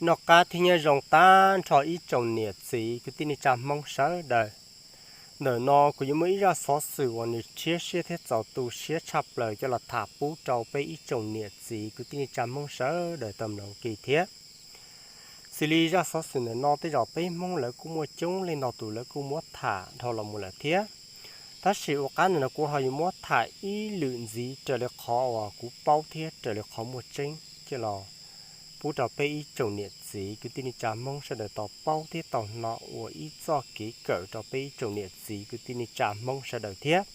Noj qab thiab nyob zoo tag nrho ib tsoom niam txiv kwv tij neej tsa Hmoob sawv daws. Ntawm no kuv yuav muaj ib zaj xov xwm uas nws rhiab siab thiab txaus tu siab tshaj plaws coj los tham pub rau peb ib tsoom niam txiv kwv tij neej tsa Hmoob sawv daws tau mloog ua ke thiab. Xws li zaj xov xwm ntawm no tej zaum peb Hmoob lawv kuj muaj coob leej ntau tus lawv kuj muab tham dhau los mus lawm thiab. Tab sis ua qab ntawm no kuv ho yuav muab tham ib lwm ntxiv raws li qhov uas kuv paub thiab raws li qhov muaj tseeb coj los pub rau peb ib tsoom niam txiv kwv tij neej tsa Hmoob sawv daws tau paub thiab tau hnov ua ib txoj kev kawm rau peb ib tsoom niam txiv kwv tij neej tsa Hmoob sawv daws thiab.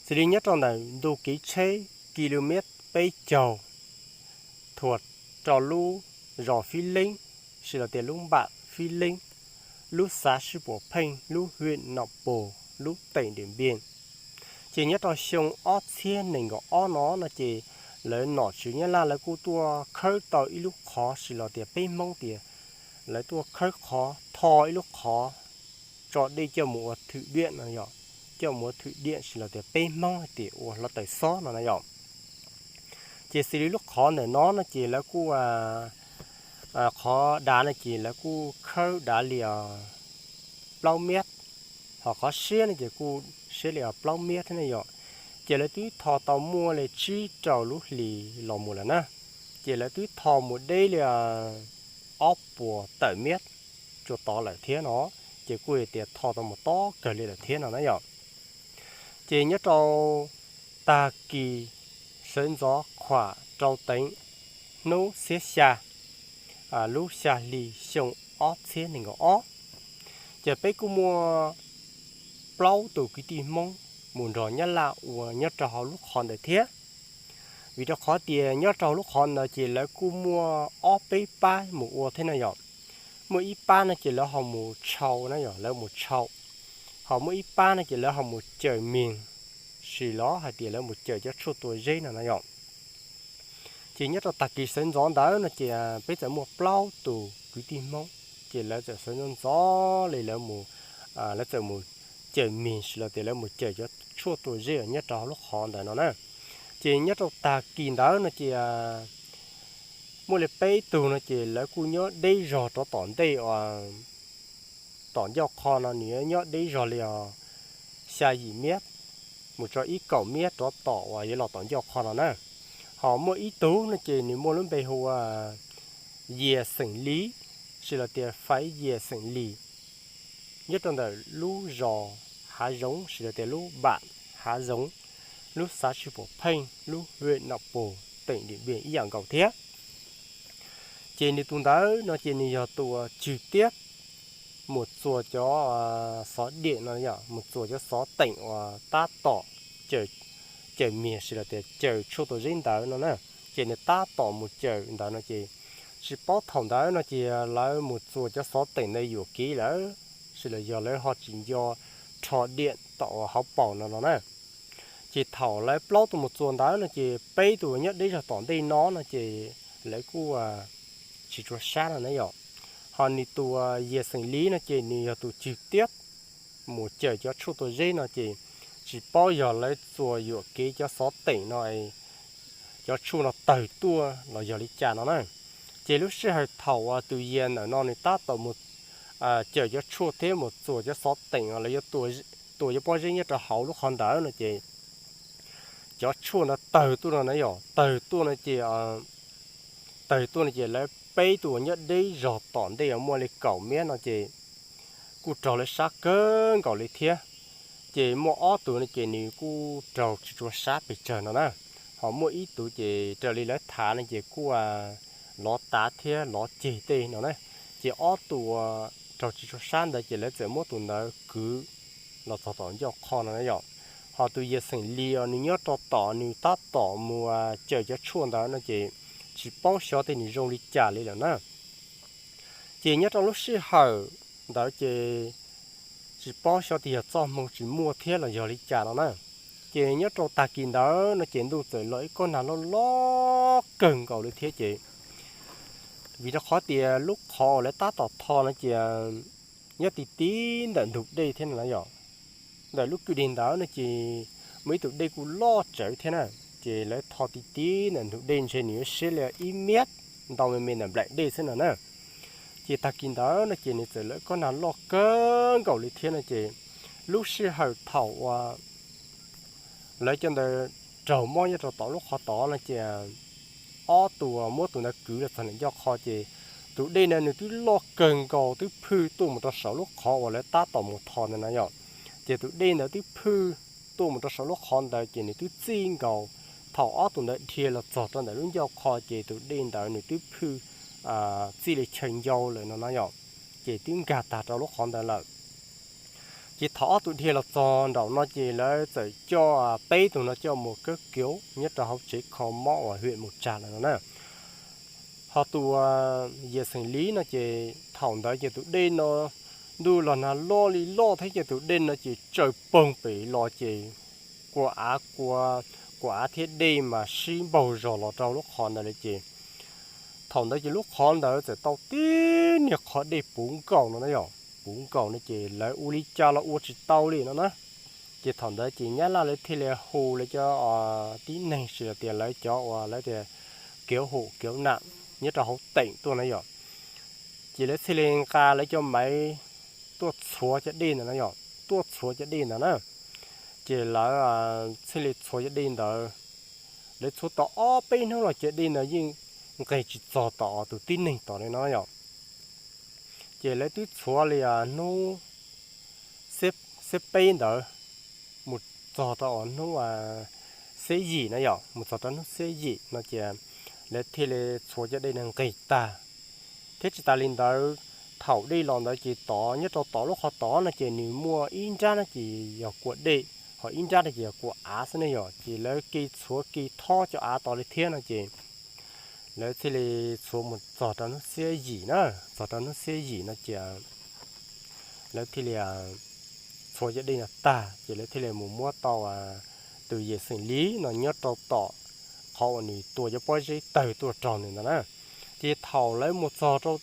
Xws li nyob rau ntawm ntu kev tsheb ki lu mev peb caug thuam rau lub zos Fib Leeb, sib los tias lub npam Fib Leeb, lub xav Sib Puas Pheej, lub hwm Nom Pos, lub teem Diam Npiaj. Ces nyob rau xyoo ob txhiab nees nkaum ob no no ces lawv nom tswv Nyab Laj lawv kuj tuaj khawb tau ib lub qhov sib los tias peb Hmoob tias lawv tuaj khawb qhov tho ib lub qhov tso dej coj mus ua thwm diam no yom, coj mus ua thwm diam sib los tias peb Hmoob hais tias ua hluav taws xob no na yom. Ces xws li lub qhov ntawm no no ces lawv kuj, qhov dav no ces lawv kuj khawb dav li plaub mev, ho qhov siab no ces kuj siab li plaub mev thiab ne yom. Ces lawv twb tho tau muaj li tsib rau lub hlis los mus lawm na, ces lawv twb tho mus deb li ob puas tawm mev tsuas tod lawm thiab no, ces kuj yog tias tho tau mus tob kawg li lawm thiab no na yom. Ces nyob rau tag kis sawv ntxov khuam rau teev hnub xiab xya lub xya hli xyoo ob txhiab nees nkaum ob, ces peb kuj muaj plaub tus kwv tij Hmoob mus nrog Nyab Laj ua nyob rau hauv lub qhov ntawd thiab. Vim rau qhov tias nyob rau hauv lub qhov ntawd ces lawv kuj muaj ob peb pab mus ua thiab na yom. Muaj ib pab no ces lawv ho mus tshau na yom, lawv mus tshau, ho muaj ib pab no ces lawv ho mus cawm mis, sib los hais tias lawv mus cawm cov tshuaj tua zeb no na yom. Ces nyob rau tag kis sawv ntxov ntawd no ces peb txawm muaj plaub tus kwv tij Hmoob, ces lawv txawm sawv ntxov ntxov li lawv mus, lawv txawm mus cawm mis sib los tias lawv mus cawm cov tshuaj tua zeb nyob rau hauv lub qhov ntawd no na. Ces nyob rau tag kis ntawd no ces muaj li peb tug no ces lawv kuj nyob deb zog rov tom ntej, tom ncauj qho no nws yuav nyob deb zog li os xya yim mev mus tso ib kaum mev rov tom uas yuav los tom ncauj qho no na. Ho muaj ib tug no ces nws muaj lub npe hu ua Yias Xeem Lis, sib los tias Faiv Yias Xeem Lis, nyob rau ntawm lub zos Hav Zoov, sib los tias lub npam Hav Zoov, lub xav Sib Puas Pheej, lub hwm Nom Pos, teem Diam Npiaj ib yam nkaus thiab. Ces nws tus ntawd no ces nws yog tus uas cwg tiab mus txuas cov xov diam no yom, mus txuas cov xov teem uas tab tom cawm mis sib los tias cawm tshuaj tua zeb ntawd no na. Ces nws tab tom mus cawm ntawd no ces tsis paub thaum ntawd no ces lawv mus txuas cov xov teem ntawd yuam kev lawm, sib los yog lawv ho tsis nco rho diam tom uas hauv paus no no na. Ces thaum lawv plaub tus mus txuas ntawd no ces peb tus nyob deb zog tom ntej no no ces lawv kuj tsis tshua sab no na yom. Ho nws tus Yias Xeem Lis no ces nws yog tus cwg tiab mus cawm cov tshuaj tua zeb no ces tsis paub yog lawv txuas yuam kev cov xov teem no cov tshuaj no tawg tuaj los yog li cas no na. Ces lub sij hawm thaum uas tus Yias ntawm no nws tab tom mus cawm cov tshuaj thiab mus txuas cov xov teem uas lawv yuav tua cov pob zeb nyob rau hauv lub qhov ntawd no ces cov tshuaj no tawg tuaj no na yom, tawg tuaj no ces tawg tuaj no ces lawv peb tus uas nyob deb zog tom ntej uas muaj li kaum mev no ces kuj raug lawv sab kawg nkaus li thiab. Ces muaj ob tug no ces nws kuj raug tsis tshua sab pes tsawg no na. Ho muaj ib tug ces raws li lawv tham no ces kuj lov tav thiab lov ceg tej no na. Ces ob tug uas raug tsis tshua sab ntawd ces lawv txawm muab tus ntawd kwv los txog tom ncauj qho no na yom. Ho tus Yias Xeem Lis uas nws nyob rau tom nws tab tom mus cawm cov tshuaj ntawd no ces tsis paub xyov tej nws zoo li cas li lawm na. Ces nyob rau lub sij hawm ntawd ces tsis paub xyov tias yog txoj hmoo tsis muaj thiab los yog li cas no na. Ces nyob rau tag kis ntawd no ces ntuj txawm los ib kob nag loj loj kawg nkaus li thiab ces vim rau qhov tias lub qhov uas lawv tab tom tho no ces nyob ti ti ntawm ntug dej thiab no na yom. Ntawm lub kwj deg ntawd no ces muaj ib tug dej kuj loj tsawv thiab na. Ces lawv tho ti ti ntawm ntug dej ntshe nws yuav siab li ib mev ntau me me ntawm nplaim dej xwb no na. Ces tag kis ntawd no ces nws txawm lawv kob nag loj kawg nkaus li thiab no ces lub sij hawm thaum uas lawv cov ntawd raug mob nyob rau tom lub qhov tod no ces ob tus muab tus ntawd kwv los txog ntawm ncauj qhov ces tus dej ntawd nws twb loj kawg nkaus twb phwj tuaj mus rau saum lub qhov uas lawv tab tom mus tho ntawd na yom. Ces tus dej ntawd twb phwj tuaj mus rau saum lub qhov ntawd ces nws twb txij nkaus. Thaum ob tus ntawd dhia los txog rau ntawm lub ncauj qhov ces tus dej ntawd nws twb phwj txij li chaw ncau lawm no na yom, ces twb nkag tag rau lub qhov ntawd lawm. Ces thaum ob tus dhia los txog nraum no ces lawv txawm coj peb tus no coj mus kawb kiv nyob rau hauv tsev kho mob uas hwm mus tsag lawm no na. Ho tus yawm xeem Lis no ces thaum ntawd ces tus dej no ntuj los nag loj li loj thiab ces tus dej no ces tsaws poog pem los ces kua av, kua av thiab dej mas sib npaug zog los rau lub qhov ntawd li ces thaum ntawd ces lub qhov ntawd txawm tau tib niag qhov dej puv nkaus no na yom, puv nkaus no ces lawv ua li cas los ua tsis tau li no na. Ces thaum ntawd ces Nyab Laj lawv thiaj li hu lawv cov tib neeg tsis hais tias lawv cov uas lawv tias kiav hum kiav nam nyob rau hauv teem tuaj na yom. Ces lawv thiaj li nqa lawv cov maiv tuaj txhuav cov dej ntawd no yom, tuaj txhuav cov dej ntawd na. Ces lawv thiaj li txhuav cov dej ntawd, lawv txhuav tau ob peb hnub los cov dej ntawd yeej nqis tsis txog tom tus tib neeg tom li no yom. Ces lawv twb txhuav li hnub xiab peb ntawd mus txog rau uas hnub xiab yim na yom, mus txog rau hnub xiab yim no ces lawv thiaj li txhuav cov dej no nqis tag. Thiab tsis tas li ntawd, thaum dej los ntawd ces tod nyob rau tom lub qhov tod no ces nws muaj ib nrab no ces yog kua dej, ho ib nrab no ces yog kua av xwb ne yom. Ces lawv ke txhuav ke thob cov av tod li thiab no ces lawv thiaj li txhuav mus txog rau hnub xiab yim na, txog rau hnub xiab yim no ces lawv thiaj li txhuav cov dej no tag ces lawv thiaj li mus muab tau tus yawm xeem Lis no nyob rau tom qhov uas nws tua cov pob zeb tawg tuaj rau nws ntawd na. Ces thaum lawv mus txog rau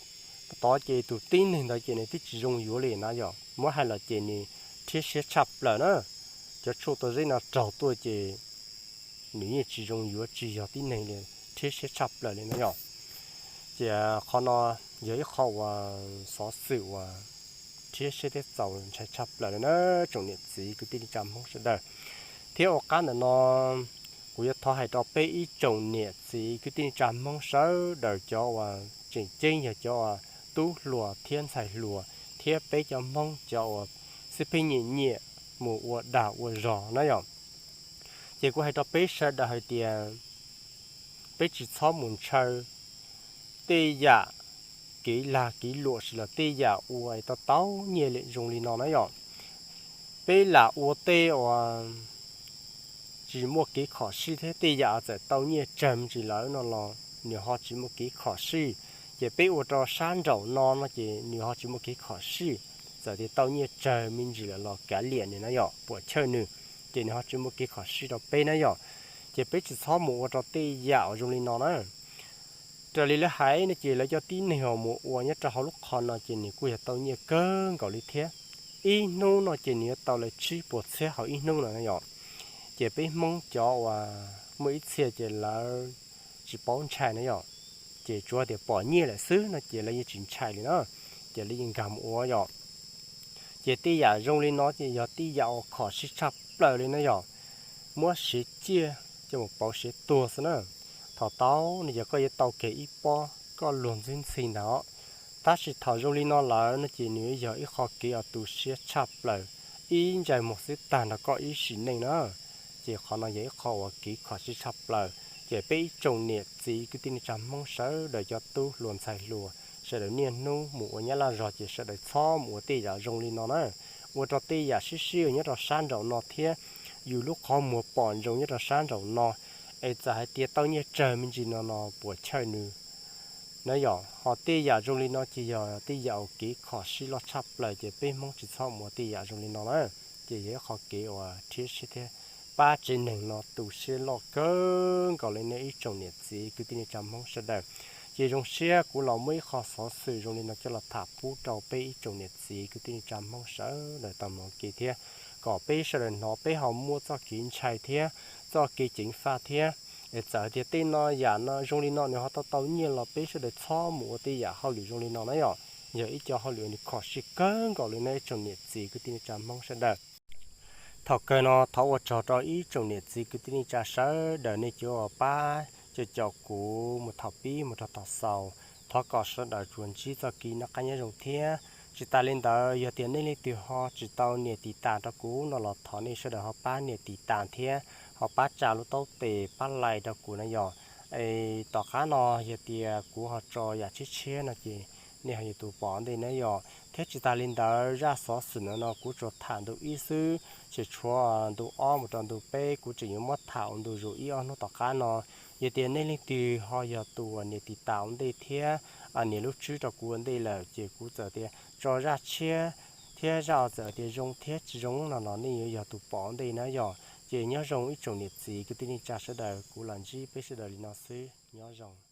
tod ces tus tib neeg ntawd ces nws twb tsis zoo yuav li na yom, muab hais los ces nws rhiab siab tshaj plaws na. Cov tshuaj tua zeb no raug tuaj ces nws yeej tsis zoo yuav, tsis yog tib neeg li, rhiab siab tshaj plaws li no yom. Ces qhov no yog ib qho uas xov xwm uas rhiab siab thiab txaus ntshai tshaj plaws li na, tsoom niam txiv kwv tij neej tsa Hmoob sawv daws. Thiab ua qab ntawm no kuv yuav thov hais rau peb ib tsoom niam txiv kwv tij neej tsa Hmoob sawv daws cov uas tseem ceeb yog cov uas tub hluas thiab ntxhais hluas thiab peb cov Hmoob cov uas xib pheej nyiam nyiam mus ua dag ua zog na yom. Ces kuv hais rau peb sawv daws hais tias peb tsis txhob mus ntshaw tej yam kev lag kev luam sis los tej yam ua tau tau nyiaj zoo li no na yom. Peb lam ua tej uas tsis muaj kev khom sij thiab tej yam txawm tau nyiaj tsawg me ntsis lawm no los nws ho tsis muaj kev khom sij. Ces peb ua rau sab nraum no no ces nws ho tsis muaj kev khom sij. Txawm tias tau nyiaj tsawg me ntsis lawm los kav liam nws na yom, puam chawj nws, ces nws ho tsis muaj kev khom sij rau peb na yom. Ces peb tsis txhob mus ua rau tej yam uas zoo li no na. Raws li lawv hais no ces lawv cov tib neeg uas mus ua nyob rau hauv lub qhov no ces nws kuj yog tau nyiaj kawg nkaus li thiab. Ib hnub no ces nws yuav tau lawv tsib puas txhiab hauv ib hnub no yom. Ces peb Hmoob cov uas muaj ib txhia ces lawv tsis paub ntshai na yom, ces tsuav tias pom nyiaj lawm xwb no ces lawv yeej tsis ntshai li na, ces lawv yeej nkag mus ua yom. Ces tej yam zoo li no ces yog tej yam uas khom sij tshaj plaws li na yom, muab siav ciaj coj mus pauv siav tuag xwb na. Thaum tau no ces koj yuav tau kiag ib pob koj luag ntxwb ntxhi ntag os. Tab sis thaum zoo li no lawm no ces nws yog ib qho kev uas tu siab tshaj plaws, ib ntsais muag xwb tag nrho koj ib sim neej na. Ces qhov no yog ib qho uas kev khom sij tshaj plaws, ces peb ib tsoom niam txiv kwv tij neej tsa Hmoob sawv daws cov tub hluas ntxhais hluas sawv daws niaj hnub mus ua nyab laj zog ces sawv daws txhob mus ua tej yam zoo li no na. Ua rau tej yam sib sib uas nyob rau sab nraum no thiab yus lub qhov muag pom ntsoov nyob rau sab nraum no, es txawm hais tias tau nyiaj tsawg me ntsis no no puas chawj nws na yom. Ho tej yam zoo li no ces yog tej yam uas kev khom sij loj tshaj plaws ces peb Hmoob tsis txhob mus ua tej yam zoo li no na. Ces yog ib qho kev uas rhiab siab thiab pab tsev neeg no tu siab loj kawg nkaus li nej ib tsoom niam txiv kwv tij neej tsa Hmoob sawv daws. Ces zoo siab kuv los muab ib qho xov xwm zoo li no coj los tham pub rau peb ib tsoom niam txiv kwv tij neej tsa Hmoob sawv daws tau mloog kev thiab kom peb sawv daws hnov peb ho muaj txoj kev ntshai thiab txoj kev ceev faj thiab Es txawm tias tej no yam no zoo li no nws ho tau tau nyiaj los peb sawv daws txhob mus ua tej yam hauj lwm zoo li no na yom. Yog ib co hauj lwm nws khom siab kawg nkaus li na ib tsoom niam txiv kwv tij neej tsa Hmoob sawv daws. Thaum kawg no thov ua tsaug rau ib tsoom niam txiv kwv tij neej tsa sawv daws nej cov uas pab coj caum kuv mus thaum pib mus rau thaum xaus. Thov kom sawv daws tsuas ntsib txoj kev noj qab nyob zoo thiab. Tsis tas li ntawd yog tias nej leej twg ho tsis tau nias tiv tas rau kuv no los thov nej sawv daws ho pab nias tiv tas thiab ho pab tsa lub taub tes pab like rau kuv na yom. Es tom qab no yog tias kuv ho tso yam tshiab tshiab no ces nej ho yuav tau pom ntej na yom. Thiab tsis tas li ntawd zaj xov xwm no no kuv tsuas tham ntu ib xwb, tseem tshuav ntu ob mus rau ntu peb kuv tseem yuav muab tham ua ntu zus ib ob hnub tom qab no. Yog tias nej leej twg ho yog tus uas nias tiv tas ua ntej thiab nias lub tswb rau kuv ua ntej lawm ces kuv txawm tias tso zaj tshiab thiab zaj uas txawm tias zoo thiab tsis zoo no no nej yuav yog tus pom ua ntej na yom. Ces nyob zoo ib tsoom niam txiv kwv tij neej tsa sawv daws, kuv los ntsib peb sawv daws li no xwb, nyob zoo.